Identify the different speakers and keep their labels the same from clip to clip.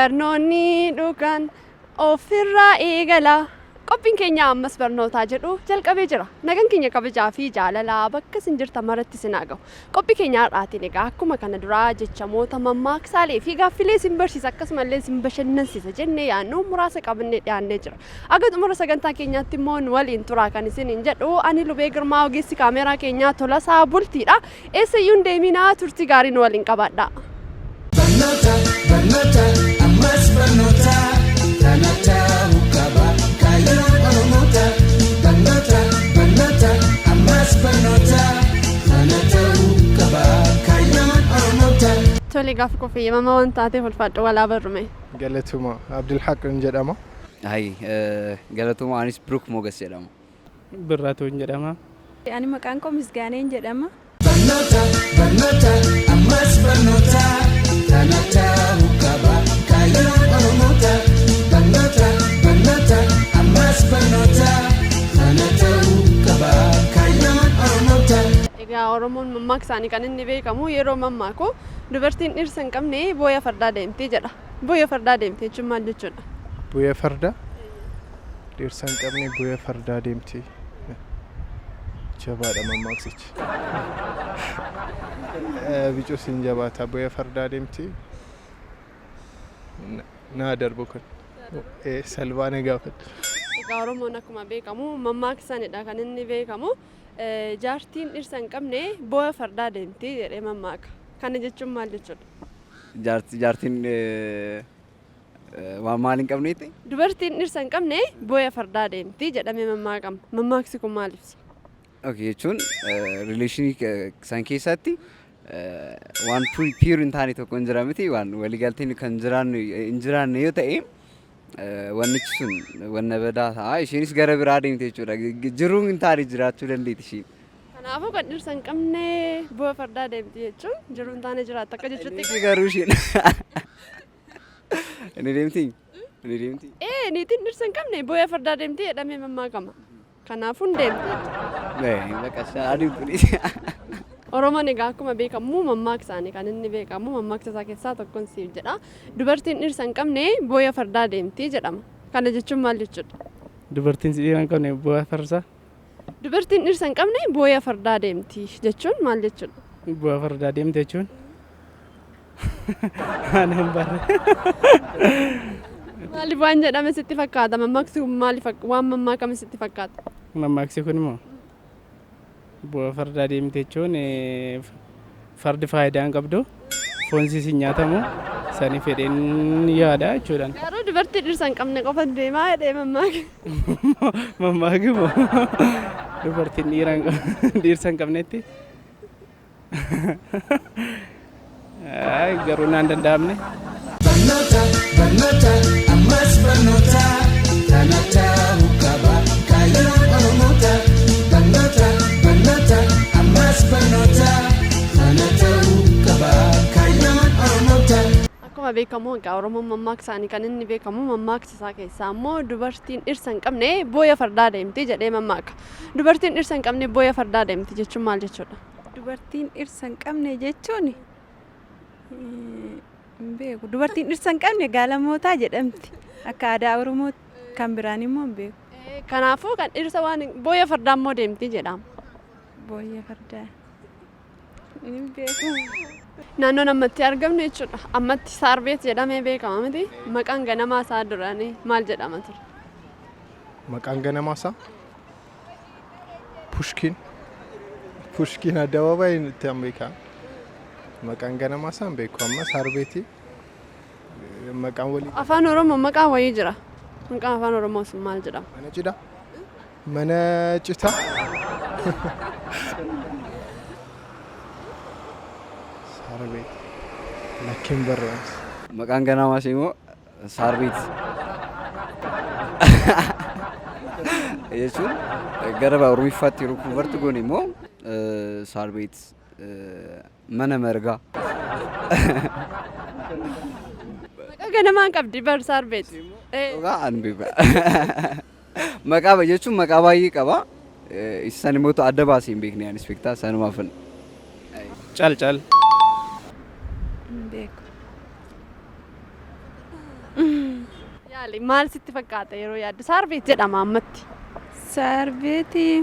Speaker 1: Barnoonni dhugaan ofirraa eegala. Qophiin keenya ammas barnootaa jedhu jalqabee jira. Nagaan keenya kabajaa fi jaalalaa bakka isin jirtan maratti isin haa gahu. Qophii keenya har'aatiin egaa akkuma kana duraa jechamoota, mammaaksaalee fi gaaffilee isin barsiisa akkasumallee isin bashannansiisa jennee yaadnu muraasa qabannee dhiyaannee jira. Aga xumura sagantaa keenyaatti immoo nu waliin turaa kan isiniin jedhu ani Lubee Girmaa ogeessi kaameeraa keenyaa Tolasaa Bultiidha. Eessayyuu hin deeminaa turtii gaarii nu waliin qabaadhaa.
Speaker 2: Barnoota, barnoota, ammas barnoota, kana ta'uu qaba kaayyoon Oromoota. Barnoota, barnoota, ammas barnoota, kana ta'uu qaba kaayyoon Oromoota.
Speaker 1: Tole gaafa koo fayyamamaa waan taateef ulfaadhu walaa barrume.
Speaker 3: Galatuma Abdulhaq jedhama.
Speaker 4: Hayi galatuma anis Biruk Mogas jedhama.
Speaker 5: Birraatuun jedhama.
Speaker 6: Ani maqaan koo Misgaaneen jedhama.
Speaker 2: Barnoota, barnoota, ammas barnoota, kana ta'uu qaba kaayyoon Oromoota. Barnoota, barnoota, ammas barnoota, kana ta'uu qaba kaayyoon Oromoota.
Speaker 1: Egaa Oromoon mammaaksaan kan inni beekamu yeroo mammaaku dubartiin dhirsa hin qabne booya fardaa deemti jedha. Booya fardaa deemti jechuun maal jechuudha?
Speaker 3: Bu'ee fardaa dhirsa hin qabne bu'ee fardaa deemti. Jabaadha mammaaksichi. Bicuu siin jabaata bu'ee fardaa deemti. Naa darbu kun. Salphaa na gaafadhu.
Speaker 1: Egaa Oromoon akkuma beekamu mammaaksanidha kan inni beekamu. Jaartiin dhirsa hin qabne booya fardaa deemti jedhee mammaaka. Kana jechuun maal jechuudha?
Speaker 4: Jaartiin waan maal hin qabneetti?
Speaker 1: Dubartiin dhirsa hin qabne booya fardaa deemti jedhamee mammaakama. Mammaaksi kun maal ibsa?
Speaker 4: Okay, jechuun relationii san keessatti waan pure hin taane tokko hin jira miti waan waliigalteen kan jiraannu hin jiraanne yoo ta'e wannichi sun wanna badaa ta'a. Isheenis gara biraa deemte jechuudha. Jiruu hin taane jiraachuu dandeetti isheen.
Speaker 1: Kanaafuu kan dhirsa hin qabne booya fardaa deemti jechuun jiruu hin taane jiraatta akka jechuutti.
Speaker 4: Inni garuu isheen. Inni deemti? Inni deemti?
Speaker 1: Ee niitiin dhirsa hin qabne booya fardaa deemti jedhamee mammaakama. Kanaafuu hin deemti jechuudha.
Speaker 4: Bakka isaan adeemtu dhiisi.
Speaker 1: Oromoon egaa akkuma beekamu mammaaksaani kan inni beekamu mammaaksa isaa keessaa tokkoon siif jedha. Dubartiin dhirsa hin qabne booya fardaa deemti jedhama. Kana jechuun maal jechuudha?
Speaker 5: Dubartiin dhiira hin qabne bu'aa farsaa.
Speaker 1: Dubartiin dhirsa hin qabne booya fardaa deemti jechuun maal jechuudha?
Speaker 5: Bu'aa fardaa deemte jechuun. Ani hin barre.
Speaker 1: Maaliif waan jedhame sitti fakkaata? Mammaaksi kun maaliif waan mammaakame sitti fakkaata?
Speaker 5: Mammaaksi kun immoo bu'aa fardaa deemte jechuun fardi faayidaa hin qabdu foon isiis hin nyaatamu sani fedheen yaada jechuudhaan.
Speaker 1: Garuu dubartii dhirsa hin qabne qofa deemaa jedhee mammaake.
Speaker 5: Mammaaki moo dubartiin dhiira hin dhiirsa hin qabnetti Ay, garuu naan danda'amne.
Speaker 2: Barnoota, barnoota, ammas barnoota, kana ta'uu qaba kaayyoon Oromoota. Barnoota, barnoota, ammas barnoota, kana ta'uu qaba kaayyoon Oromoota.
Speaker 1: Akkuma beekamu egaa Oromoon mammaaksaani kan inni beekamu mammaaksa isaa keessaa immoo dubartiin dhirsa hin qabne booya fardaa deemti jedhee mammaaka. Dubartiin dhirsa hin qabne booya fardaa deemti jechuun maal jechuudha?
Speaker 6: Dubartiin dhirsa hin qabne jechuun hin beeku. Dubartiin dhirsa hin qabne gaalamootaa jedhamti. Akka aadaa Oromootti kan biraan immoo hin beeku.
Speaker 1: Kanaafuu kan dhirsa waan booya fardaa immoo deemti jedhama.
Speaker 6: Booya fardaa hin beeku.
Speaker 1: Naannoon ammatti argamnu jechuudha. Ammatti saarbeet jedhamee beekama miti. Maqaan ganamaa isaa duraanii maal jedhama ture?
Speaker 3: Maqaan ganamaa isaa Pushkin. Pushkin addabaabaayii itti an beekaa. Maqaan ganamaa isaa hin beeku amma saarbeetii. Maqaan walii
Speaker 1: Afaan Oromoo maqaa wayii jira. Maqaan afaan Oromoo sun maal jedhama?
Speaker 3: mana cidhaa. Mana citaa. Saarbeet. Lakkiin barreessa.
Speaker 4: Maqaan ganamaa ishee immoo Saarbeet jechuun gara Oromiffaatti yeroo convert goone immoo Saarbeet mana margaa.
Speaker 1: Maqaa ganamaan qabdi bar Saarbeet.
Speaker 4: Dhugaa an beeku. Maqaa jechuun maqaa baay'ee qaba. Isaan immoo adda baasee hin beekne anis beektaa sanumaafan.
Speaker 5: Cal cal.
Speaker 6: Hin beeku.
Speaker 1: Yaali maal sitti fakkaata yeroo yaaddu? Saarbeet jedhama ammatti.
Speaker 6: Saarbeetii.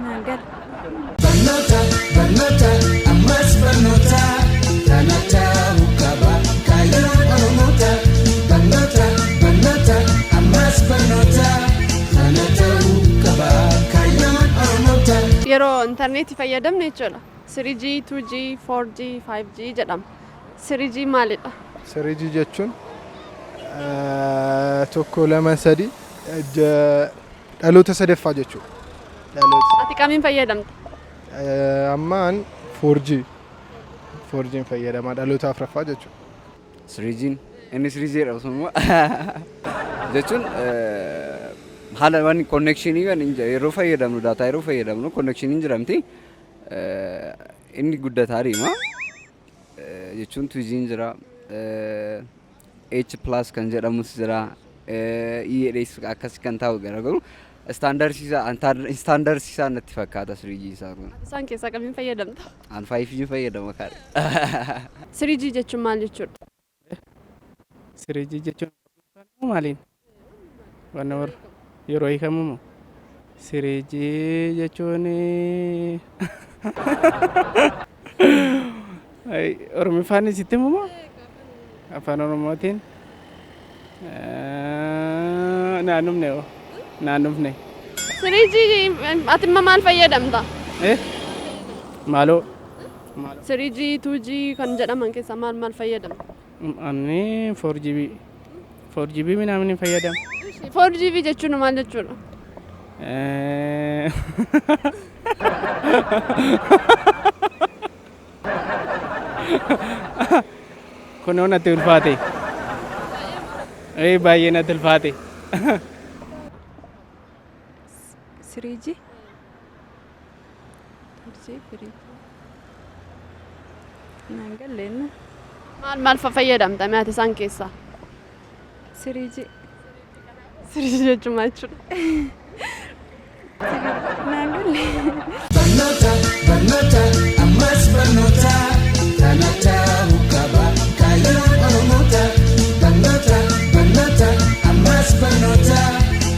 Speaker 6: Naan gala.
Speaker 2: Barnoota, barnoota, ammas barnoota. Kana ta'uu qaba kaayyoon Oromoota. Barnoota, barnoota, ammas barnoota. Kana ta'uu qaba kaayyoon Oromoota.
Speaker 1: Yeroo intarneetii fayyadamne jechuudha. 3G, 2G, 4G, 5G jedhama. 3G maalidha?
Speaker 3: 3G jechuun tokko lama sadi dhaloota sadaffaa jechuudha. Dhaloota.
Speaker 1: Ati kamiin fayyadamta?
Speaker 3: Ammaan 4G 4G'n fayyadama dhaloota afuraffaa jechuudha.
Speaker 4: 3G'n inni 3G jedhamu sun immoo jechuun haala waan connectionii waan yeroo fayyadamnu daataa yeroo fayyadamnu connectioniin jiramti inni guddataa deema jechuun 2G'n jira H plus kan jedhamus jira EDS akkas kan ta'u garagaru standardii isaa natti fakkaata 3G isaa kun.
Speaker 1: Isaan keessaa kamiin fayyadamta?
Speaker 4: An 5G fayyadama kaadha.
Speaker 1: 3G jechuun maal jechuudha?
Speaker 5: 3G jechuun maaliin? Wanna warra yeroo hiikamu moo? 3G jechuun Oromiffaan sitti himu moo? Afaan Oromootiin naannofne hoo? Naannofne.
Speaker 1: 3G ati immoo maal fayyadamta?
Speaker 5: Eh? Maaloo? Maaloo?
Speaker 1: 3G, 2G kan jedhaman keessaa maal maal fayyadamta?
Speaker 5: Ani 4GB 4GB minaamin fayyadama.
Speaker 1: 4GB jechuun maal jechuudha?
Speaker 5: Kunoo natti ulfaate. Baay'ee natti ulfaate.
Speaker 6: 3G. 2G, 3G. Naan galleen.
Speaker 1: Maal maal fa fayyadamta mee ati isaan keessaa?
Speaker 6: 3G.
Speaker 1: 3G jechuun maal jechuudha?
Speaker 6: Naan galle.
Speaker 2: Barnoota, barnoota, ammas barnoota. Kana ta'uu qaba kaayyoon Oromoota. Barnoota, barnoota, ammas barnoota.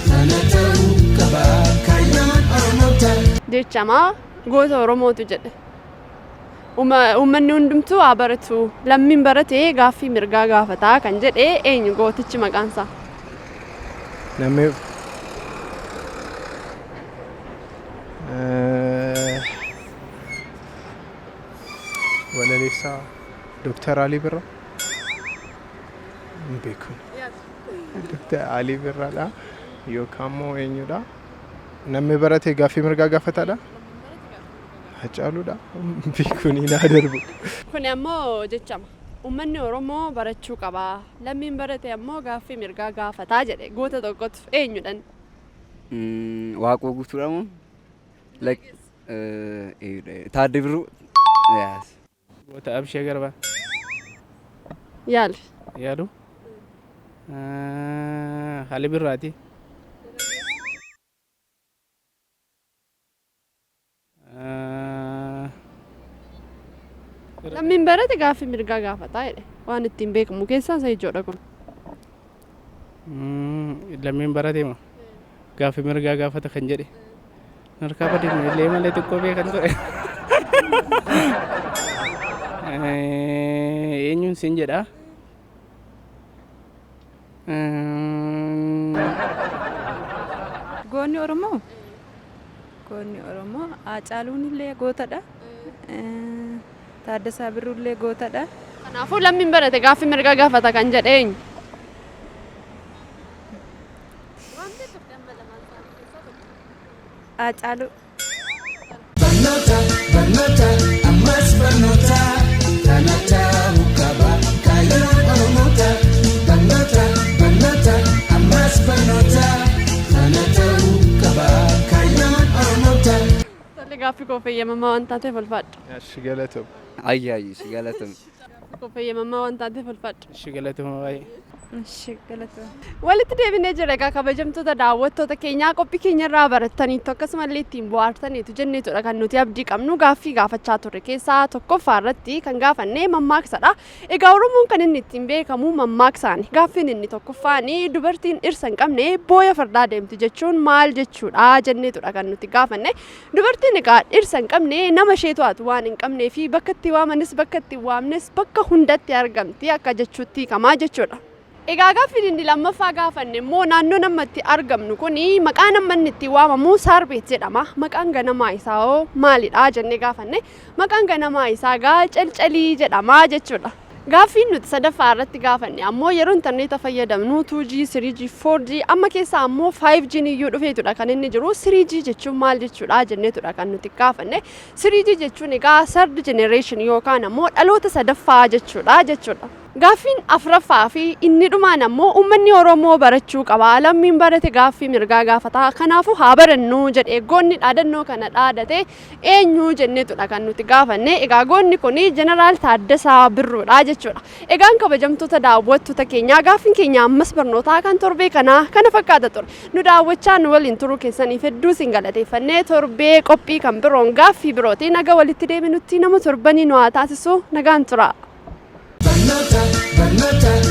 Speaker 2: Kana ta'uu qaba kaayyoon Oromoota.
Speaker 1: Jechamaa goota Oromootu jedhe. Uummanni hundumtuu haa baratu. Lammiin baratee gaaffii mirgaa gaafataa kan jedhe eenyu gootichi maqaansaa?
Speaker 3: Namni walaleessaa Dooktar Alii Birraa hin beeku. Dooktar Alii Birraadha yookaan immoo eenyudha? Namni barate gaaffii mirgaa gaafataadha? Hacaaluudha? Hin beeku ni naa darbu.
Speaker 1: Kuni ammoo jechama. Uummanni Oromoo barachuu qaba. Lammiin barate ammoo gaaffii mirgaa gaafataa jedhe goota tokkotu eenyudhan?
Speaker 4: Waaqoo guutuudha moo? Like Taaddee Birruu. Yes.
Speaker 5: Goota Abshee Garbaa.
Speaker 1: Yaali.
Speaker 5: Yaalu. Hali Birraati.
Speaker 1: Lammiin barate gaaffii mirgaa gaafataa jedhe. Waan ittiin beekamu keessaa isa ijoodha kun.
Speaker 5: Lammiin barate moo? Gaaffii mirgaa gaafata kan jedhe. Harkaa badii illee malee xiqqoo beekan ture. Eenyuun siin jedha?
Speaker 6: Goonni Oromoo Goonni Oromoo Haacaaluun illee gootadha. Taaddasaa Birruu illee gootadha.
Speaker 1: Kanaafuu lammiin barate gaaffii mirgaa gaafata kan jedhe eenyu?
Speaker 6: Haacaaluu.
Speaker 2: Barnoota, barnoota, ammas barnoota. Kana ta'uu qaba kaayyoon Oromoota. Barnoota, barnoota, ammas barnoota. Kana ta'uu qaba kaayyoon Oromoota.
Speaker 1: Tole gaaffii koo fayyamamaa waan taateef ulfaadhu.
Speaker 3: Ashi galatoom.
Speaker 4: Ayyi ayyi si galatame.
Speaker 1: Gaaffii koo fayyamamaa waan taateef ulfaadhu.
Speaker 5: Ishi galatuma baay'ee.
Speaker 6: Ishi galatoomna.
Speaker 1: Walitti deebinee jira egaa kabajamtoota daawwattoota keenyaa qophii keenya irraa barattaniitu akkasumallee ittiin bohaartaniitu jenneetudha kan nuti abdii qabnu gaaffii gaafachaa turre keessaa tokkoffaa irratti kan gaafanne mammaaksadha. Egaa Oromoon kan inni ittiin beekamu mammaaksaani. Gaaffiin inni tokkoffaani dubartiin dhirsa hin qabne booya fardaa deemti jechuun maal jechuudha jenneetudha kan nuti gaafanne. Dubartiin egaa dhirsa hin qabne nama ishee to'atu waan hin qabnee fi bakka itti waamanis bakka itti hin waamnes bakka hundatti argamti akka jechuutti hiikamaa jechuudha. Egaa gaaffiin inni lammaffaa gaafanne immoo naannoo namatti itti argamnu kuni maqaan namni inni itti waamamu Saarbeet jedhama. Maqaan ganamaa isaa hoo maalidha jennee gaafanne. Maqaan ganamaa isaa egaa Calcalii jedhama jechuudha. Gaaffiin nuti sadaffaa irratti gaafanne ammoo yeroo intarneeta fayyadamnu 2G, 3G, 4G amma keessaa ammoo 5G iyyuu dhufeetudha kan inni jiru. 3G jechuun maal jechuudha jenneetudha kan nuti gaafanne. 3G jechuun egaa third generation yookaan ammoo dhaloota sadaffaa jechuudha jechuudha. Gaaffiin afuraffaa fi inni dhumaan ammoo uummanni Oromoo barachuu qaba. Lammiin barate gaaffii mirgaa gaafata. Kanaafuu haa barannu jedhee goonni dhaadannoo kana dhaadate eenyu jenneetudha kan nuti gaafanne. Egaa goonni kun Jeneraal Taaddasaa Birruudha jechuudha. Egaan kabajamtoota daawwattoota keenyaa gaaffiin keenya ammas barnootaa kan torbee kanaa kana fakkaata ture. Nu daawwachaa nu waliin turuu keessaniif hedduu isin galateeffannee torbee qophii kan biroon gaaffii birootiin naga walitti deebinutti nama torbanii nu haa taasisu nagaan tura.
Speaker 2: Barnoota, barnoota.